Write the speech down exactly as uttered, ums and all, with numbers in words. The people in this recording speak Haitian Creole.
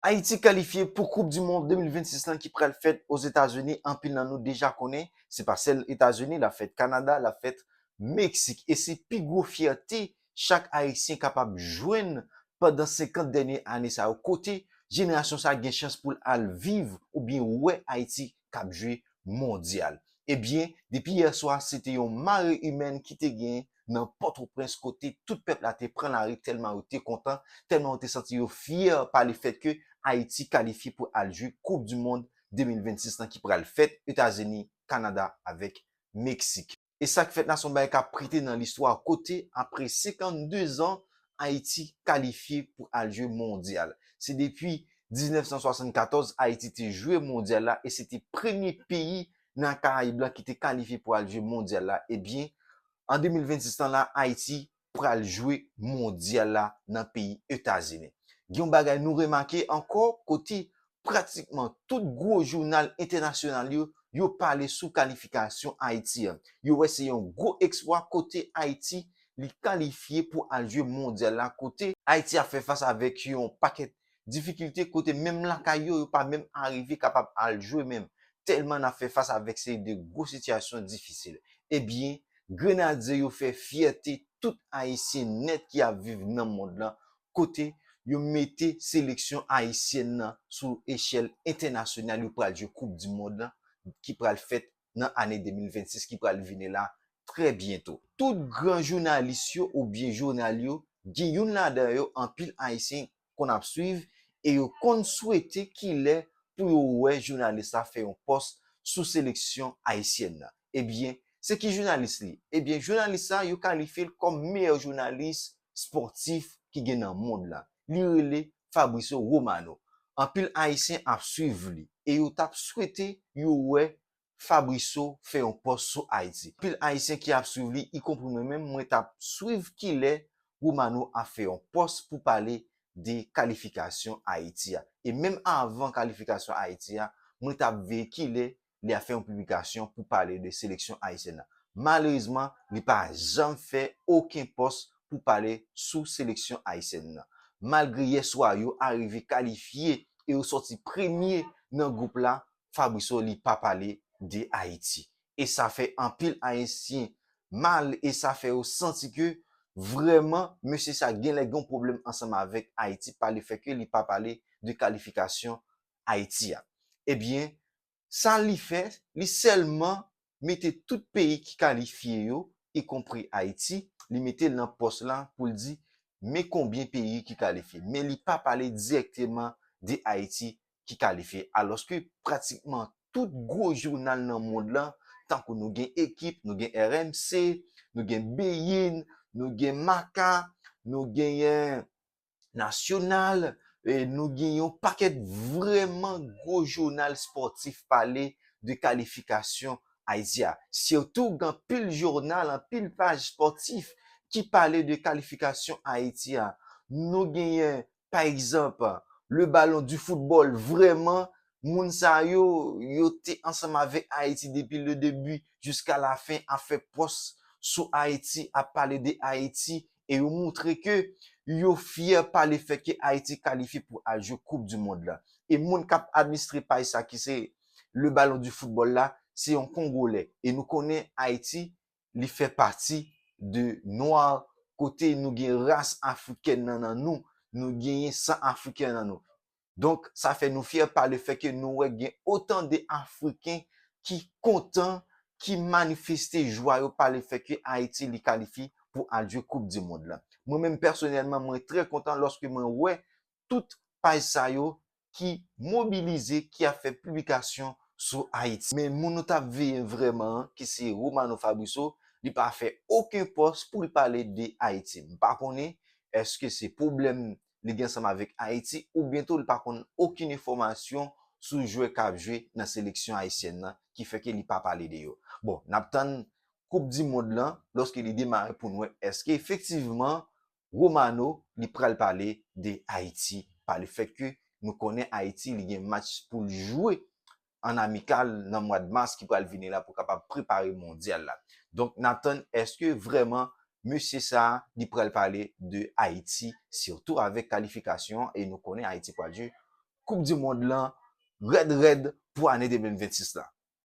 Ayiti kalifye pou Koup di Mond de mil vennsis lan ki pral fèt Ozetazini. Anpil nan nou deja konnen, se pa sèl Etazini, l ap fèt Kanada, l ap fèt Meksik. E se pi gwo fyète chak Ayisyen kapab jwenn pandan senkant dènye ane sa yo, kote jenerasyon sa gen chans pou l al viv oubyen wè Ayiti k ap jwe mondyal. Ebyen, depi yè swa, se te yon mare imèn ki te gen nan Pòtoprens, kote tout pèp la te pran lari tèlman yo te kontan, tèlman yo te santi yo fyè pa lefèt ke Ayiti kalifye pou al jwe Koup di Mond de mil vennsis lan ki pral fèt Etazini, Kanada avèk Meksik. E sa k fèt la se yon bagay k ap prete nan listwa, kote apre senkannde zan, Ayiti kalifye pou al jwe mondyal. Se depi diznèf san swasannkatòz Ayiti te jwe mondyal la e se te premye peyi nan Karayib lan ki te kalifye pou al jwe mondyal la. Ebyen, an de mil vennsis lan la, Ayiti pral jwe mondyal la nan peyi Etazini. Gen yon bagay nou remake ankò, kote pratikman tout gwo jounal entènasyonal yo, yo pale sou kalifikasyon Ayiti an. Yo wè se yon gwo eksplwa kote Ayiti li kalifye pou al jwe mondyal la, kote Ayiti ap fè fas avèk yon pakèt difikilte, kote menm lakay yo, yo pa menm arive kapab al jwe menm. Tèlman n ap fè fas avèk seri de gwo sitiyasyon difisil. Ebyen, Grenadye yo fè fyète tout Ayisyen nèt ki ap viv nan mond lan, kote yo mete seleksyon ayisyèn nan sou echèl entènasyonal. Yo pral jwe Koup di Mond lan ki pral fèt nan ane de mil vennsis ki pral vini la trè byento. Tout gran jounalis yo oubyen jounal yo, gen youn ladan yo anpil Ayisyen konn ap swiv e yo konn swete kilè pou yo wè jounalis la fè yon pòs sou seleksyon ayisyèn nan. Ebyen, se ki jounalis li? Ebyen, jounalis la, yo kalifye l kòm meyè jounalis espòtif ki gen nan mond lan. Li rele Fabrizio Romano. Anpil Ayisyen ap swiv li e yo t ap swete yo wè Fabrizio fè yon pòs sou Ayiti. Anpil Ayisyen ki ap swiv li, ikonpri mwen menm, mwen t ap swiv kilè Romano ap fè yon pòs pou pale de kalifikasyon Ayiti a. E menm avan kalifikasyon Ayiti a, mwen t ap veye kilè li ap fè yon piblikasyon pou pale de seleksyon ayisyèn nan. Malerezman, li pa janm fè okenn pòs pou pale sou seleksyon ayisyèn nan. Malgre yè swa yo arive kalifye e yo sòti premye nan gwoup la, Fabrizio li pa pale de Ayiti. E sa fè anpil Ayisyen mal e sa fè yo santi ke vrèman mesye sa genlè gen yon pwoblèm ansanm avèk Ayiti pa lefèt ke li pa pale de kalifikasyon Ayiti a. Ebyen, sa li fè, li sèlman mete tout peyi ki kalifye yo, ikonpri Ayiti, li mete l nan pòs la pou l di men konbyen peyi ki kalifye. Men li pa pale dirèkteman de Ayiti ki kalifye. Alòske pratikman tout gwo jounal nan mond lan, tankou nou gen Ekip, nou gen R M C, nou gen Bein, nou gen Maka, nou genyen Nasyonal, e nou gen yon pakèt vrèman gwo jounal espòtif pale de kalifikasyon Ayiti a. Sitou gen anpil jounal, anpil paj espòtif ki pale de kalifikasyon Ayiti a. Nou genyen, pa egzanp, Le Ballon du Football. Vrèman, moun sa yo, yo te ansanm avèk Ayiti depi le début jusqu'à la fin, ap fè pòs sou Ayiti, ap pale de Ayiti, e yo montre ke yo fyè pa lefèt ke Ayiti kalifye pou al jwe Koup di Mond la. E moun k ap administre paj sa ki se Le Ballon du Football la, se yon Kongolè. E nou konnen Ayiti, li fè pati de nwa, kote nou gen ras afrikèn nan, nan nou, nou genyen san afriken nan nou. Donk, sa fè nou fyè pa lefèt ke nou wè gen otan de Afriken ki kontan, ki manifeste jwa yo pa lefèt ke Ayiti li kalifye pou al jwe Koup di Mond la. Mwen menm pèsonèlman, mwen trè kontan lòske mwen wè tout paj sa yo ki mobilize, ki ap fè piblikasyon sou Ayiti. Men moun nou t ap veye vrèman an, ki se Romano Fabrizio, li pa fè okenn pòs pou l pale de Ayiti. M pa konnen èske se pwoblèm li gen ansanm avèk Ayiti, oubyen tou li pa konn okenn enfòmasyon sou jwè k ap jwe nan seleksyon ayisyèn nan, ki fè ke li pa pale de yo. Bon, n ap tann Koup di Mond lan, lòske li demare pou n wè èske efektivman Romano, li pral pale de Ayiti, pa lefèt ke nou konnen Ayiti, li gen match pou l jwe an amikal nan mwa mas ki pral vini la pou kapab prepare mondyal la. Donk, n ap tann èske vrèman mesye sa a, li pral pale de Ayiti, sitou avèk kalifikasyon an, e nou konnen Ayiti pral jwe Koup di Mond lan rèd rèd pou ane de mil vennsis la.